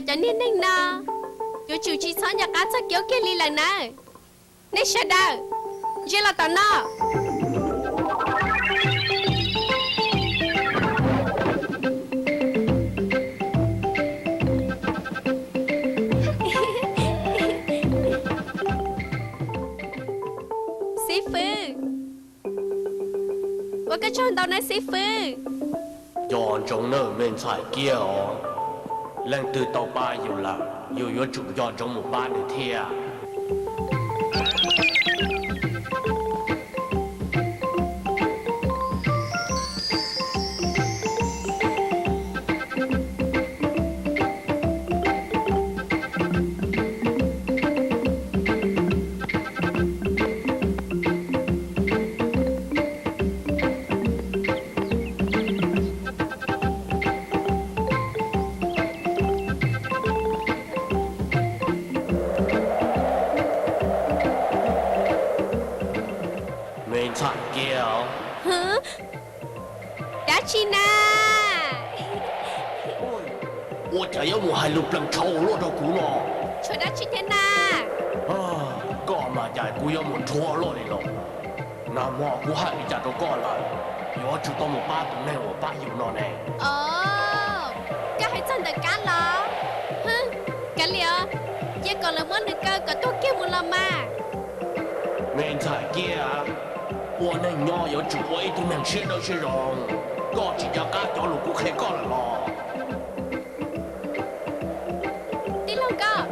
Cov niag neeg no yuav tsum tsis txhob nco qab txoj kev ua kiag li lawm nawb. Nej sawv daws, ze los tom no. Xib fwb, ua koj tsaug ntau nawb xib fwb. Nco ntsoov nawb me ntxhais Kiab os, leej twg tau pab yus lawm, yus yuav tsum nco ntsoov mus pab nws thiab. Me ntxhais Kiab, dab tsi na? Ua cas yuav mus hais lus plees tshauv ua luaj rau kuv no? Tshuav dab tsi thiab na? Koj mas cas kuv yuav mus rhuav luaj li los? Nag hmo kuv hais li cas rau koj lawm, yuav tsum tau mus pab tus neeg uas pab yus no ne. Os, koj hais txog ntawm Kab los? Kav liam, cia kom lawv muab nws kaw kom tuag kiag mus los mas. Me ntxhais Kiab, ua neeg nyob yuav tsum ua ib tug neeg siab dawb siab zoo. Koj tsis nco qab cov lus kuv qhia koj lawm los? Tij laug Nkauj.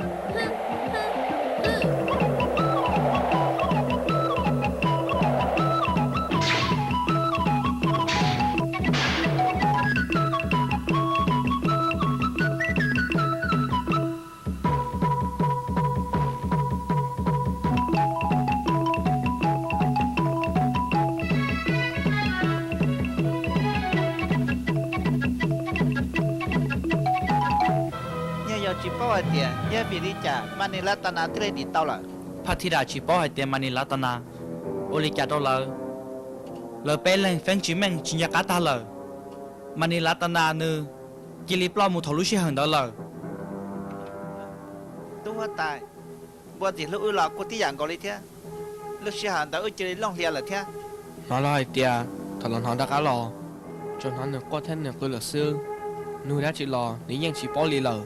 Yog yus tsis paub hais tias yog vim li cas Mas Nis Las Tas Nas thiaj li dim tau lawm. Phaj Thij Ras tsis paub hais tias Mas Nis Las Tas Nas ua li cas rau lawv. Lawv peb leeg feeb tsis meej tsis nco qab tag lawm. Mas Nis Las Tas Nas nws cia li ploj mus thaum lub sij hawm ntawd lawm. Tub huab tais, npua ntxim hlub wb los kuj tib yam nkaus li thiab. Lub sij hawm ntawd wb cia li looj hlias lawm thiab. Hnov lawv hais tias thaum lawv hnov rov qab los, tsuas hnov nws quaj thiab nws qw lawm xwb. Nug dab tsi los nws yeej tsis paub li lawm.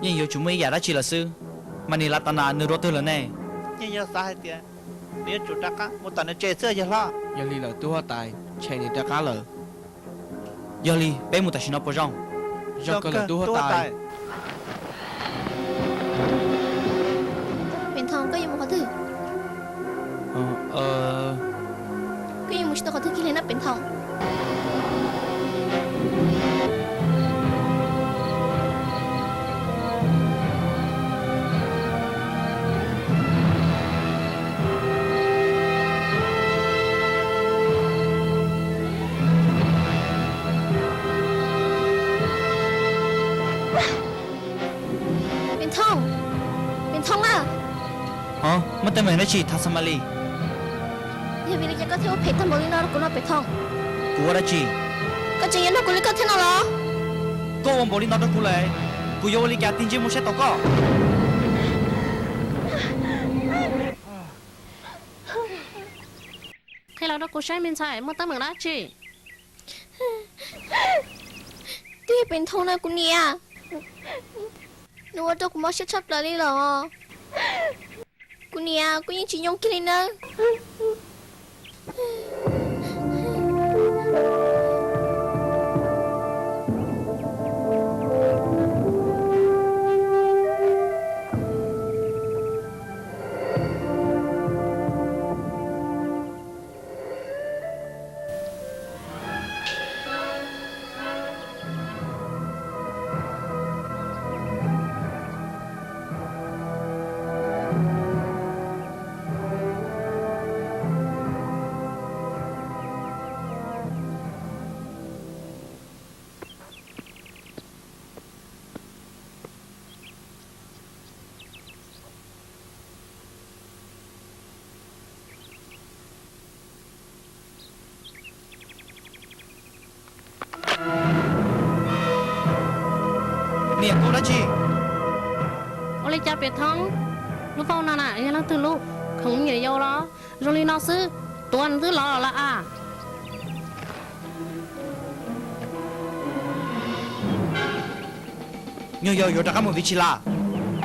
Yeej yuav tsum muaj ib yam dab tsi lawm xwb. Mas Nis Las Tas Nas nws dua twg lawm ne? Yeej yog xav hais tias nws yuav tsum rov qab mus tom nws tsev xwb yog hlob. Yog li lawm tub huab tais, ntshe nws rov qab lawm. Yog li peb mus tam sim no puas zoo? Zoo kawg lawm tub huab tais. Pem Thoo, koj yuav mus qhov twg? Koj yuav mus tsis tau qhov twg kiag li na Pem Thoo. Pem Thoo, Pem Thoo a. Muaj teeb meem dab tsi Thas Xas Mas Lis? Yog vim li cas koj thiaj ua phem tag npaum li no rau kuv no Pem Thoo? Kuv ua dab tsi? Koj tseem yuav nrog kuv li koj thiab no los? Koj ua npaum li no rau kuv lawm, kuv yuav ua li cas tig ntsia mus saib tau koj? Qhia los rau kuv saib me ntxhais, muaj teeb meem dab tsi? Twb yog Pem Thoo na kuv niam, nws ua rau kuv mob siab tshaj plaws li los. Kuv niam, kuv yeej tsis nyoo kiag li nawb. Niam, koj ua dab tsi? Li cas Piam Thoob? Lub vauj no na yog leej twg lub? Khoom me nyuam yaus los? Zoo li no xwb, tuav nws twb los lawm as. Nyuag yaus yuav rov qab mus Viv Tshis Las?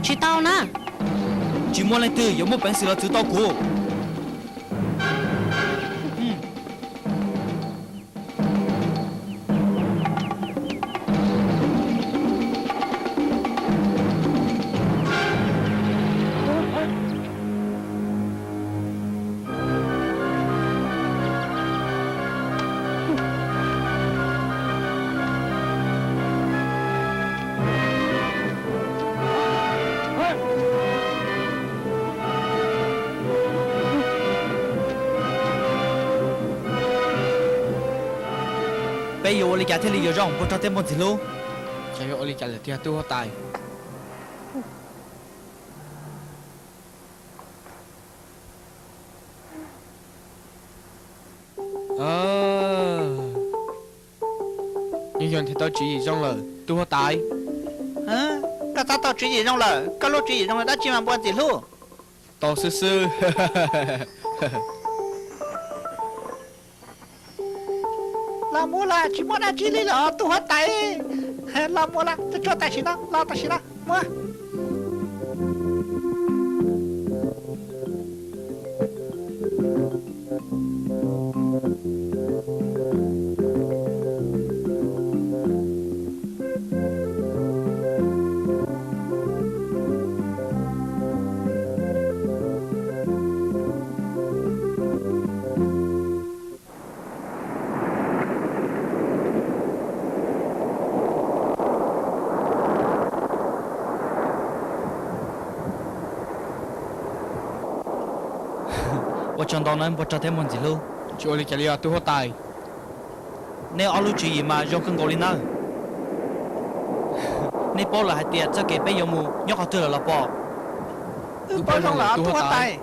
Tsis tau na. Tsis muaj leej twg yuav muaj peev xwm los txwv tau kuv. Peb yuav ua li cas thiaj li yuav zoo, npua rog thiab npua ntxim hlub? Xyov yuav ua li cas lawm tiag tub huab tais. Nyuag yaus nrhiav tau tswv yim zoo lawm tub huab tais. Koj txhob tau tswv yim zoo lawm, koj lub tswv yim zoo li dab tsi mas npua ntxim hlub? Tau xwb xwb. Los mus los, tsis muaj dab tsi li lawm tub huab tais. Los mus los, tuaj tsuag tam sim no, los tam sim no mus. Ua tsaug ntau nawb npua rog thiab npua ntxim hlub. Tsis ua li cas li os tub huab tais. Nej ob lub tswv yim mas zoo kawg nkaus li nawb. Nej paub lawm hais tias txoj kev peb yuav mus nyob qhov twg lawm los pom? Wb paub zoo lawm tub huab tais.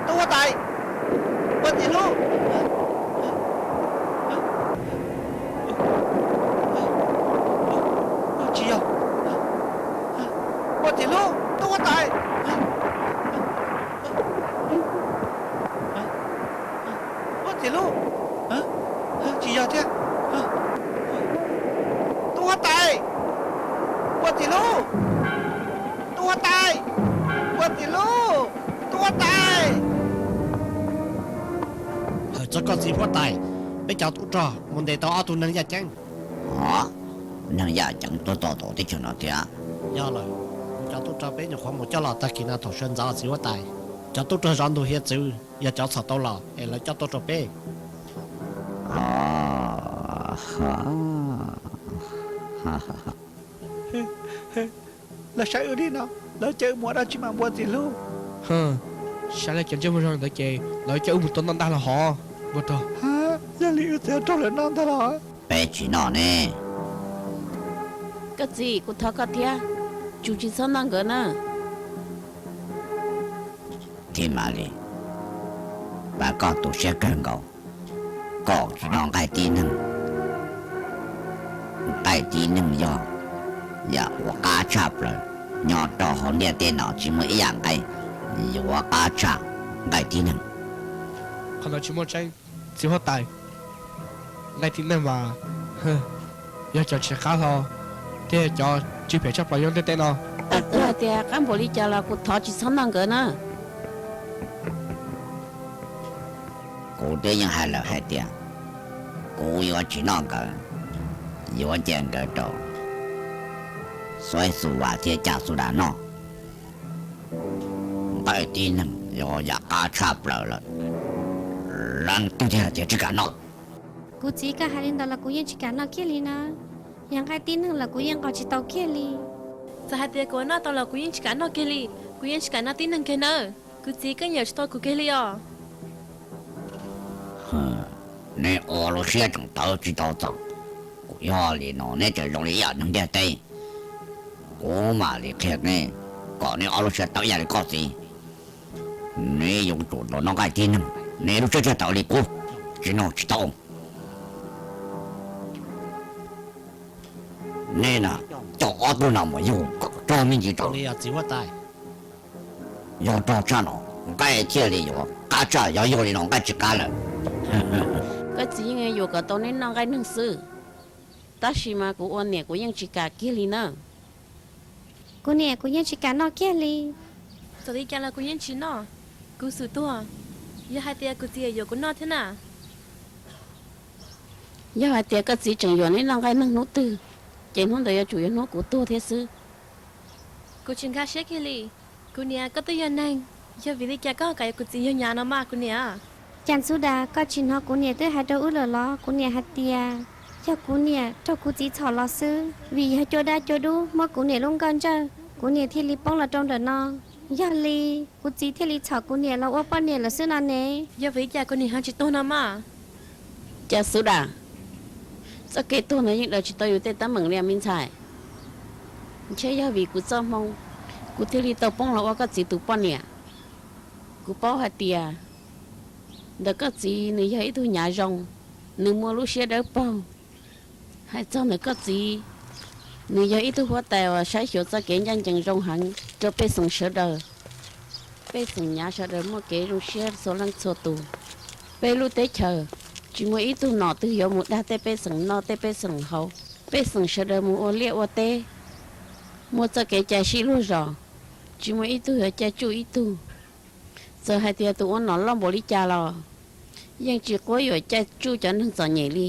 Tub huab tais, npua ntxim hlub. Tsis yog, npua ntxim hlub, tub huab tais. Npua ntxim hlub, tsis yog thiab. Tub huab tais, npua ntxim hlub, tub huab tais, npua ntxim hlub, tub huab tais. Hawm txog koj txiv huab tais, peb cov tub rog mus ntes tau ob tug neeg yaj ceeb. Hov, neeg yaj ceeb tuaj tau tom teb chaws no thiab? Yog lawm, kuv cov tub rog peb nyuam qhuav mus coj los tag kis no thaum sawv ntxov txiv huab tais. Cov tub rog zov ntug hiav txwv yog cov txhom tau los es lawv coj tuaj rau peb. Lawv saib wb li no, lawv caw wb mus ua dab tsi mas npua ntxim hlub? Saib lawv cov ntsej muag zoo ntawd ces lawv caw wb mus tua noj ntag los hov npua rog. Yog li wb txawm raug lawv noj ntag los? Peb tsis noj ne. Koj txiv, kuv thov koj thiab, tsum tsis txhob noj nkawd na. Thib Malis, mas koj tu siab kawg nkaus, koj tsis noj nqaij tib neeg. Nqaij tib neeg yog yam uas qab tshaj plaws, nyob rau hauv ntiaj teb no tsis muaj ib yam nqaij yuav qab tshaj nqaij tib neeg. Qhov no tsis muaj tseeb, txiv huab tais. Nqaij tib neeg mas yog cov tsis qab hlo, thiab yog cov tsis phem tshaj plaws nyob ntiaj teb no. Txawm hais tias qab npaum li cas los kuv thov tsis txhob noj nkawd na. Kuv Twb yeej hais lawm hais tias kuv yuav tsis noj nkawd, yuav cia nkawd rau Xuaib Xu Vas thiab Caj Xu Das noj. Nqaij tib neeg yog yam qab tshaj plaws lawm, leej twg thiaj hais tias tsis kam noj? Kuv txiv, koj hais li ntawd los kuv yeej tsis kam noj kiag li na. Yog nqaij tib neeg los kuv yeej nqos tsis tau kiag li. Txawm hais tias kuv noj tau los kuv yeej tsis kam noj kiag li. Kuv yeej tsis kam noj tib neeg kiag nawb. Kuv txiv, koj nyiam tsis tau kuv kiag li os. Neb ob lub siab tseem tawv tsis tau txaus. Kuv yog li no neb tseem zoo li ib yam neeg ntiaj teb. Kuv mam li qhia neb kom neb ob lub siab tawv ib yam li koj txiv. Neb yuav tsum noj nqaij tib neeg, neb lub siab thiaj tawv li kuv, tsis noj tsis tau. Neb na, coj ob tug no mus yug kom tso me ntsis rau. Yog rog tshaj no nqaij thiaj li yuav qab tshaj, yog yog li no nqaij tsis qab lawm. Koj txiv yeej yuam kom tau neb noj nqaij neeg xwb, tab sis mas kuv ua niam kuv yeej tsis kam kiag li na. Kuv niam, kuv yeej tsis kam noj kiag li. Txawm li cas los kuv yeej tsis noj, kuv xum tuag. Yog hais tias kuv txiv yuav kuv noj thiab na. Yog hais tias koj txiv tseem yuam neb noj nqaij neeg hnub twg, ces hnub ntawd yuav tsum yog hnub kuv tuag thiab xwb. Kuv tsis nkag siab kiag li. Kuv niam, koj twb yog neeg, yog vim li cas koj ho kam yuav kuv txiv yog nyav no mas kuv niam? Cas Xub Das, koj tsis hnov kuv niam twb hais rau wb lawm los? Kuv niam hais tias yog kuv niam raug kuv txiv txhom los xwb, vim yog cua dab cua dub muab kuv niam lub nkauj ntsawj, kuv niam thiaj li poob los rau ntawm no. Yog li kuv txiv thiaj li txhom kuv niam los ua poj niam lawm xwb no ne. Yog vim li cas kuv niam ho tsis tuag no mas? Cas Xub Das, txoj kev tuag no yeej daws tsis tau yus tej teeb meem li me ntxhais. Ntshe yog vim kuv txoj hmoo, kuv thiaj li tau poob los ua koj txiv tus poj niam. Kuv paub hais tias ntawm koj txiv nws yog ib tug nyav zoo, nws muaj lub siab dawb paug. Hais txog ntawm koj txiv, nws yog ib tug huab tais uas saib xyuas txoj kev ncaj ncees zoo heev rau pej xeem sawv daws. Pej xeem nyav sawv daws muaj kev zoo siab txhua leej txhua tus. Peb lub teb chaws tsis muaj ib tug nom twg yuav mus dag tej pej xeem noj tej pej xeem haus. Pej xeem sawv daws mus ua liaj ua teb, muaj txoj kev cai sib luag zos, tsis muaj ib tug yuav caij tsuj ib tug. Txawm hais tias tus ua nom loj npaum li cas los yeej tsis quab yuam caij tsuj cov neeg txom nyem li.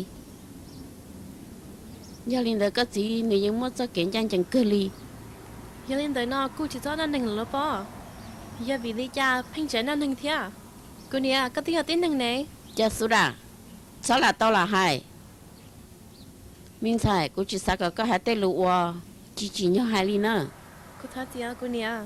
Yog li ntawd koj txiv nws yeej muaj txoj kev ncaj ncees kawg li. Yog li ntawd no kuj tsis txhob noj neeg lawm los pob? Yog vim li cas pheej tseem noj neeg thiab? Kuv niam, koj twb yog tib neeg ne. Cas Xub Das, txhob lam tau lam hais. Me ntxhais, kuv tsis xav kom koj hais tej lus uas tsis tsim nyog hais li na. Kuv thov txim os kuv niam.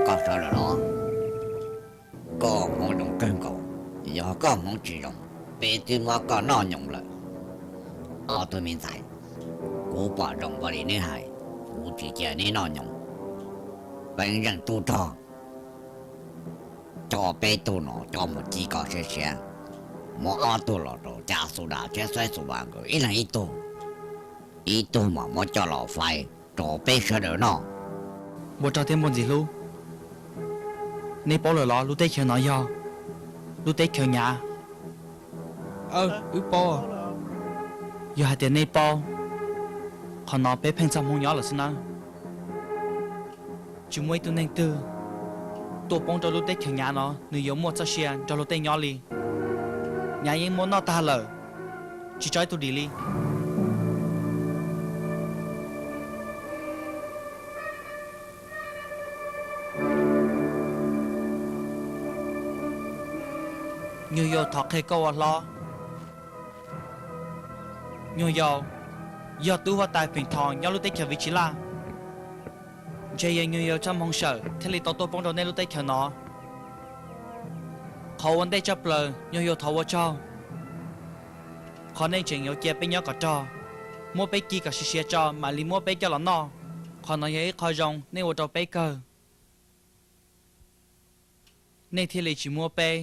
Koj sawv lawm los? Koj hmoov zoo kawg nkaus, yog koj hmoov tsis zoo, peb twb muab koj noj nyoos lawm. Ob tug me ntxhais, kuv pom zoo npaum li neb hais, kuv tsis cia neb noj nyoos. Peb yeej tub rog, coj peb tug no coj mus ci kom siav siav, muab ob tug los rau Cas Xus Das thiab Xuaib Xus Vas nkawd ib leeg ib tug, ib tug mas muab coj los faib rau peb sawv daws noj. Npua Rog thiab Npua Ntxim Hlub, nej paub lawm los lub teb chaws no yog lub teb chaws Nyav? Aw, wb paub. Yog hais tias nej paub, qhov no peb pheej txaj hmoo nyob lawm xwb nawb. Tsis muaj ib tug neeg twg tuaj poob rau lub teb chaws Nyav no nws yuav muaj txoj sia nrog luag tej nyob li. Nyav yeej muab noj tag lawm, tsis tso ib tug dim li. Nyuag Yau, thov qhia koj ua hlob. Nyuag Yau yog tub huab tais Pheem Thos nyob lub teb chaws Viv Tsis Laj. Ntshe yog Nyuag Yau txoj hmoo sawm thiaj li tau tuaj poob rau nej lub teb chaws no. Qhov ua ntej tshaj plaws Nyuag Yau thov ua tsaug, qhov nej tseem yuav cia peb nyob kom rog, muab peb ci kom siav siav tso mam li muab peb coj los noj. Qhov no yog ib qho zoo nej ua rau peb kawg, nej thiaj li tsis muab peb